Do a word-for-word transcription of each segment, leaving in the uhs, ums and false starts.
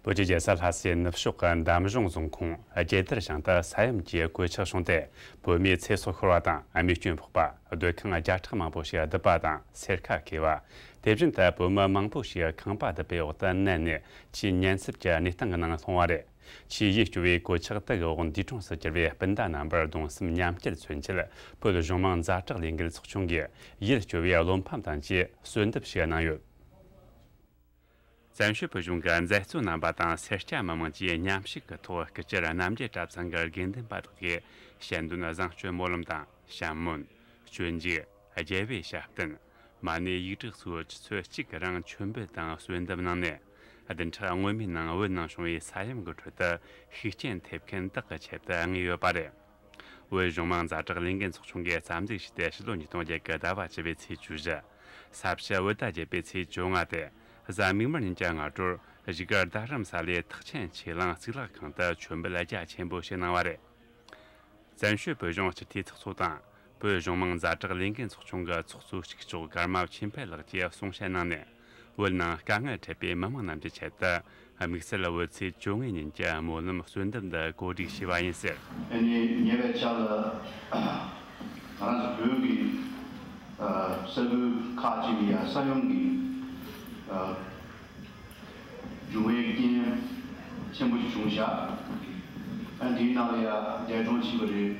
བོད་ཀྱི་རྒྱལ་ས་ལྷ་སའི་ནུབ་ཕྱོགས་ཀྱི་འདམ་གཞུང་རྫོང་ཁོངས་རྒྱལ་དར་བཞེངས་ཏེ་ས་ཡོམ་གྱི་གོད་ཆག་བྱུང་སྟེ། བོད་མིའི་ཚེ་སྲོག་ཤོར་བ་དང་རྨས་སྐྱོན་ཕོག་པ། སྡོད་ཁང་བརྒྱ་ཕྲག་མང་པོ་ཞིག་རྡིབ་པ་དང་སེར་ཁ་གས་པ། དེ་བཞིན་དུ་བོད་མི་མང་པོ་ཞིག་ཁང་པ་རྡིབ་པའི་འོག་ཏུ་མནན་ནས་ཆེས་ཉེན་སྲིབ་ཀྱི་གནས་སྟངས་ཀྱི་ནང་ལྷུང་བ་རེད། ཆེས་ཡིད་སྐྱོ་བའི་གོད་ཆག་དེ་གི་འོག་འདས་གྲོངས་སུ་གྱུར་བའི་སྤུན་ཟླ་རྣམ་པར་གདུང་སེམས་མཉམ་སྐྱེད་མཚོན་ཆེད། བོད་གཞུང་མང་ཛ་དྲག་ལས་འགུལ་ཚོགས་ཆུང་གིས་ཡིད་སྐྱོ་བའི་བློ་ཕམ་དང་བཅས་གསོལ་འདེབས་ཤིག་གནང་ཡོད། བཙན་བྱོལ་བོད་གཞུང་གི་མཛད་གཙོ་རྣམ་པ་དང་སེར་སྐྱ་མི་མང་བཅས་མཉམ་ཞུགས་ཀྱི་ཐོག་སྐུ་བཅར་རྣམ་རྒྱལ་གྲྭ་ཚང་གི་དགེ་འདུན་པ་དག་གིས་ཞལ་འདོན་བཟང་སྤྱོད་སྨོན་ལམ་དང་བཤམས་སྨོན། སྤྱོད་འཇུག་རྒྱལ་བའི་ཞབས་བརྟན། མ་ཎི་ཡིག་གྲགས་སོགས་ཆུ་ཚོད་གཅིག་གི་རིང་མཆོད་འབུལ་དང་གསོལ་འདེབས་གནང་ནས། བདུན་ཕྲག་སྔོན་མའི་ནང་བོད་ནང་བྱུང་བའི་ས་ཡོམ་གྱི་ཁྲོད་དུ་ཤུགས་རྐྱེན་ཐེབས་མཁན་དག་གི་ཆེད་དུ་བསྔོས་ཡོད་པ་རེད། བོད་གཞུང་མང་ཛ་དྲག་ལས་འགུལ་ཚོགས་ཆུང་གིས་རྩ་འཛུགས་བྱས་ཏེ་ཕྱི་ལོ་ཉིས་སྟོང་བརྒྱད་གི་ཟླ་བ་བཅུ་པའི་ཚེས་བཅུ་བཞི། ས་བྱི་བོད་ཟླ་བརྒྱད་པའི་ཚེས་བཅོ་ལྔ་སྟེ། གཟའ་མིག་དམར་ཉིན་གྱི་སྔ་དྲོར་བཞུགས་སྒར་རྡ་རམ་ས་ལའི་ཐེག་ཆེན་ཆོས་གླིང་གཙུག་ལག་ཁང་དུ་མཆོད་འབུལ་རྒྱ་ཆེན་པོ་ཞིག་གནང་བ་རེད། བཙན་བྱོལ་བོད་གཞུང་སྤྱི་འཐུས་ཚོགས་གཙོ་དང་། བོད་གཞུང་མང་ཛ་དྲག་ལས་འགུལ་ཚོགས་ཆུང་གི་ཚོགས་གཙོ་གཅིག་ལྕོགས་ཀརྨ་ཆོས་འཕེལ་ལགས་ཀྱིས་གསུང་བཤད་གནང་ནས། བོད་ནང་དཀའ་ངལ་འཕྲད་པའི་མི་མང་རྣམས་ཀྱི་ཆེད་དུ། དམིགས་བསལ་བོད་ཚེས་བཅོ་ལྔའི་ཉིན་གྱི་སྨོན་ལམ་གསོལ་འདེབས་འདི་གོ་སྒྲིག་བྱས་པ་ཡིན་ཟེར། ཨ་ནི་ཉེ་བའི་ཆར་ལ་ང་རང་ཚོ་བོད་ཀྱི་ས་ཁུལ་ཁག་ཅིག་ལ་ཡ་ས་ཡོམ་གྱི་འབྱུང་བའི་རྐྱེན་ཆེན་པོ་ཞིག་བྱུང་བཞག་ཨ་འདིའི་ནང་ལ་ཡ་འདས་གྲོངས་ཕྱིན་པ་རེད།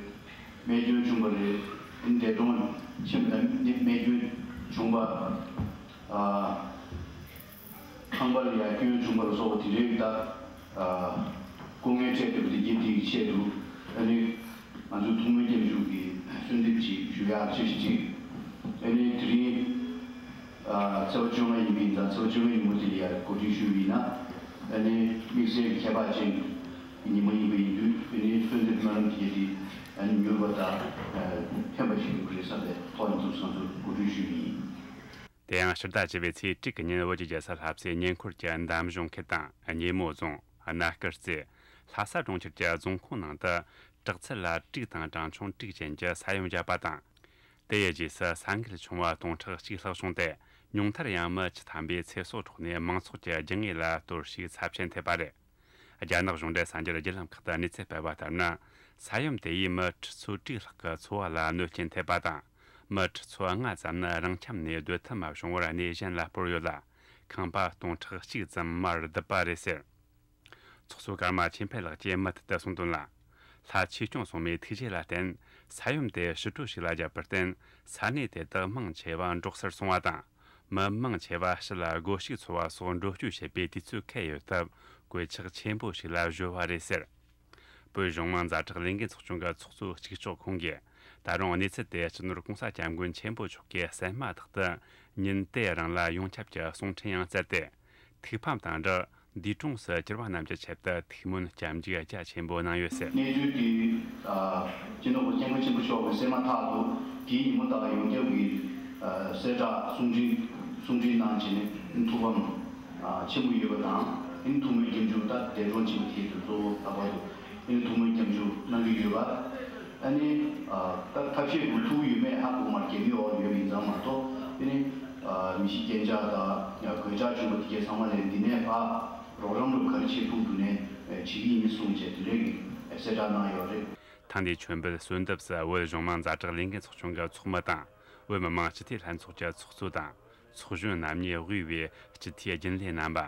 རྨས་སྐྱོན་བྱུང་བ་རེད། འདས་གྲོངས་ཕྱིན་པ་དང་རྨས་སྐྱོན་བྱུང་བ། ཨ། ཁང་པ་ལ་ཡ་སྐྱོན་བྱུང་བ་ལ་སོགས་པ་དེ་འདྲའི་ད་སྐུ་ངལ་འཕྲད་བསྡད་པ་དེ་རྒྱུན་དེ་ཡི་ཆེད་དུ་ཨ་ནི་ང་ཚོའི་ཐུགས་སྨོན་སྐྱབས་འཇུག་གི་གསོལ་འདེབས་ཅིག་ཞུ་ཡག་བྱས་ཤིག་ཅིག་ཨ་ནི་དེ་རིང་ཚེས་པ་བཅོ་ལྔ་ཡིན་པ་ཡིན་ཙང་ཚེས་པ་བཅོ་ལྔ་ཉིན་མོ་དེ་ལ་ཡ་གོ་སྒྲིག་ཞུས་པ་ཡིན་ན་ཨ་ནི་དམིགས་བསལ་གྱི་ཁྱད་པར་ཅན་གྱི་ཉིན་མོ་ཡིན་པ་ཡིན་དུས་ཨ་ནི་གསོལ་འདེབས་སྨོན་ལམ་དེ་ག་དེ་ཨ་ནི་མྱུར་བ་དང་ཕན་པ་ཞིག་ཡོང་གི་རེད་བསམ་པའི་ཐོག་ནས་ཚོགས་གཙོ་ཚང་ཚོར་གོ་སྒྲིག་ཞུས་པ་ཡིན། དེ་ཡང་ཕྱི་ཟླ་བཅུ་པའི་ཚེས་དྲུག་གི་ཉིན་བོད་ཀྱི་རྒྱལ་ས་ལྷ་སའི་ཉེ་འཁོར་གྱི་འདམ་གཞུང་ཁུལ་དང་སྙེ་མོ་རྫོང་། སྣ་དཀར་རྩེ། ལྷ་ས་གྲོང་ཁྱེར་གྱི་རྫོང་ཁོངས་ནང་དུ་དྲག་ཚད་ལ་དྲུག་དང་གྲངས་ཆུང་དྲུག་ཅན་གྱི་ས་ཡོམ་བརྒྱབ་པ་དང་། དེ་ཡི་རྗེས་སུ་ས་འགུལ་ཆུང་བ་སྟོང་ཕྲག་གཅིག་ལྷག་བྱུང་སྟེ། ཉུང་མཐར་ཡང་མི་བཅུ་ཐམ་པའི་ཚེ་སྲོག་འཕྲོག་ནས་མང་ཚོགས་ཀྱི་རྒྱུ་དངོས་ལ་གཏོར་བཤིག་ཚབས་ཆེན་ཐེབས་པ་རེད། རྒྱ་ནག་གཞུང་འབྲེལ་གསར་འགྱུར་བརྒྱུད་ལམ་ཁག་ཏུ་གནས་ཚུལ་སྤེལ་བ་ལྟར་ན། ས་ཡོམ་དེ་ཡིས་མི་ཁྲི་ཚོ་དྲུག་ལྷག་གི་འཚོ་བ་ལ་གནོད་རྐྱེན་ཐེབས་པ་དང་། མི་ཁྲི་ཚོ་ལྔ་ཙམ་ནི་རང་ཁྱིམ་ནས་སྡོད་ཐབས་མ་བྱུང་བར་གནས་གཞན་ལ་སྤོར་ཡོད་ལ། ཁང་པ་སྟོང་ཕྲག་གཅིག་ཙམ་མར་བརྡིབས་པ་རེད་ཟེར། ཚོགས་གཙོ་ཀརྨ་ཆོས་འཕེལ་ལགས་ཀྱིས་མུ་མཐུད་དུ་གསུངས་དོན་ལ། ལྷ་ཆོས་སྐྱོང་སྲུང་མའི་ཐུགས་རྗེ་ལ་བརྟེན། ས་ཡོམ་དེ་ཕྱི་དྲོ་ཞིག་ལ་བརྒྱབ་པར་བརྟེན། ས་གནས་དེ་དག་མང་ཆེ་བ་འབྲོག་སར་སོང་བ་དང་། མི་མང་ཆེ་བ་ཕྱི་ལ་སྒོ་ཕྱུགས་འཚོ་བ་སོགས་འགྲོ་སྐྱོད་བྱེད་པའི་དུས་ཚོད་འཁེལ་ཡོད་སྟབས། གོད་ཆག་ཆེན་པོ་ཞིག་ལ་གཞོལ་བ་རེད་ཟེར། བོད་གཞུང་མང་ཛ་དྲག་ལས་འགུལ་ཚོགས་ཆུང་གི་ཚོགས་གཙོ་གཅིག་ལྕོགས་ཁོང་གིས། ད་རུང་གནས་ཚུལ་དེ་སྤྱི་ནོར་༸གོང་ས་༸སྐྱབས་མགོན་ཆེན་པོ་མཆོག་གི་སྲན་མ་ཐག་ཏུ་ཉིན་དེ་རིང་ལ་ཡོངས་ཁྱབ་ཀྱི་གསུང་འཕྲིན་ཡང་བསྩལ་ཏེ། ཐུགས་ཕམ་དང་སྦྲགས། འདས་གྲོངས་སུ་གྱུར་བ་རྣམས་ཀྱི་ཆེད་དུ་ཐུགས་སྨོན་སྐྱབས་འཇུག་རྒྱ་ཆེན་པོ་གནང་ཡོད་ཟེར། གནས་ཚུལ་དེ། ཨ། སྤྱི་ནོར་༸གོང་ས་༸སྐྱབས་མགོན་ཆེན་པོ་མཆོག་གི་སྲན་མ་ཐག་ཏུ་དེའི་ཉིན་མོ་ད་ཡོངས་ཁྱབ་ཀྱི། ཨ། གསལ་བསྒྲགས་གསུང་འཕྲིན་གསུང་འཕྲིན་གནང་བྱས་ནས་ཐུགས་ཕམ། ཨ། ཆེན་པོ་ཡོད་པ་དང་། དེ་ནི་ཐུགས་སྨོན་སྐྱབས་འཇུག་ད་འདས་གྲོངས་ཕྱིན་པ་དེ་དང་གཙོ་བོ་ལྷག་པར་དུ་དེ་ནི་ཐུགས་སྨོན་སྐྱབས་འཇུག་གནང་གི་ཡོད་པ། ཨ་ནི། ཨ། ད་ཐབས་ཤེས་ཀྱི་ཐུགས་ཡོད་མེད་ཧ་གོ་མ་རྒྱབ་ཡོད་ཡོད་པ་ཡིན་ཙང་མ་གཏོགས་དེ་ནི། ཨ། མི་ཤི་རྐྱེན་ཆག་དང་གོད་ཆག་བྱུང་བ་དེ་གའི་ཚང་མ་ལས་འདི་ནས་ཕར་རོགས་རམ་ལ་ག་རེ་བྱེད་ཐུབ་ཐུབ་ནས་བྱེད་ཀྱི་ཡིན་གསུངས་བྱས་དེ་འདྲའི་གི་གསལ་བསྒྲགས་གནང་ཡོད་རེད། ཐེངས་འདིའི་མཆོད་འབུལ་གསོལ་འདེབས་སུ་བོད་གཞུང་མང་ཛ་དྲག་ལས་འགུལ་ཚོགས་ཆུང་གི་ཚོགས་མི་དང་། བོད་མི་མང་སྤྱི་འཐུས་ལྷན་ཚོགས་ཀྱི་ཚོགས་གཙོ་དང་། ཚོགས་གཞོན་རྣམ་གཉིས་དབུས་པའི་སྤྱི་འཐུས་རྒྱུན་ལས་རྣམ་པ།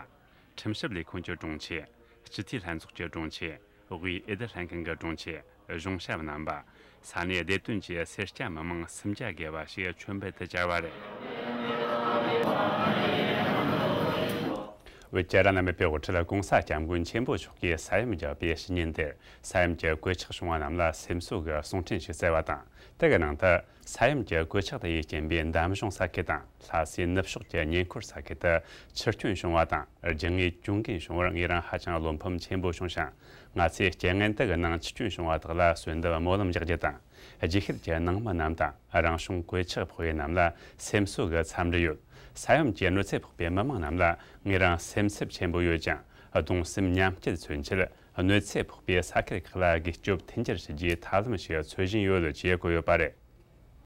ཁྲིམས་ཞིབ་ལས་ཁུངས་ཀྱི་དྲུང་ཆེ། སྤྱི་འཐུས་ལྷན་ཚོགས་ཀྱི་དྲུང་ཆེ། དབུས་ཨེ་ལྡི་ལྷན་ཁང་གི་དྲུང་ཆེ། གཞུང་ཞབས་རྣམ་པ། ས་གནས་བདེ་དོན་གྱི་སེར་སྐྱ་མི་མང་སུམ་བརྒྱ་བརྒལ་བ་ཞིག་མཆོད་འབུལ་དུ་བཅར་བ་རེད། བོད་ཀྱི་རང་དབང་མེད་པའི་དབུ་ཁྲིད་༸གོང་ས་༸སྐྱབས་མགོན་ཆེན་པོ་མཆོག་གིས་ས་ཡོམ་བརྒྱབ་པའི་ཕྱི་ཉིན་དེར་ས་ཡོམ་གྱི་གོད་ཆག་བྱུང་བ་རྣམས་ལ་སེམས་གསོ་གི་གསུང་འཕྲིན་ཞིག་བསྩལ་བ་དང་། དེ་གི་ནང་དུ། ས་ཡོམ་གྱི་གོད་ཆག་དེ་ཡིས་རྐྱེན་པས་འདམ་གཞུང་ས་ཁུལ་དང་ལྷ་སའི་ནུབ་ཕྱོགས་ཀྱི་ཉེ་འཁོར་ས་ཁུལ་དུ་འཆི་སྐྱོན་བྱུང་བ་དང་རྒྱུ་དངོས་གྱོང་གུན་བྱུང་བར་ངེད་རང་ཧ་ཅང་བློ་ཕམ་ཆེན་པོ་བྱུང་ཞིང་། ང་ཚོས་རྐྱེན་ངན་དེ་གི་ནང་འཆི་སྐྱོན་བྱུང་བ་དག་ལ་གསོལ་འདེབས་སྨོན་ལམ་རྒྱག་རྒྱུ་དང་། རྗེས་ཤུལ་གྱི་ནང་མི་རྣམས་དང་རང་བྱུང་གོད་ཆག་ཕོག་པའི་རྣམས་ལ་སེམས་གསོ་གི་འཚམས་འདྲི་ཡོད། ས་ཡོམ་གྱི་གནོད་འཚེ་ཕོག་པའི་མི་མང་རྣམས་ལ་ངེད་རང་སེམས་འཚབ་ཆེན་པོ་ཡོད་ཅིང་གདུང་སེམས་མཉམ་སྐྱེད་མཚོན་ཆེད། གནོད་འཚེ་ཕོག་པའི་ས་ཁུལ་ཁག་ལ་སྒུལ་སྐྱོབ་མཐུན་འགྱུར་བྱེད་རྒྱུའི་ཐབས་ལམ་ཞིག་འཚོལ་བཞིན་ཡོད་ཅེས་བཀོད་ཡོད་པ་རེད།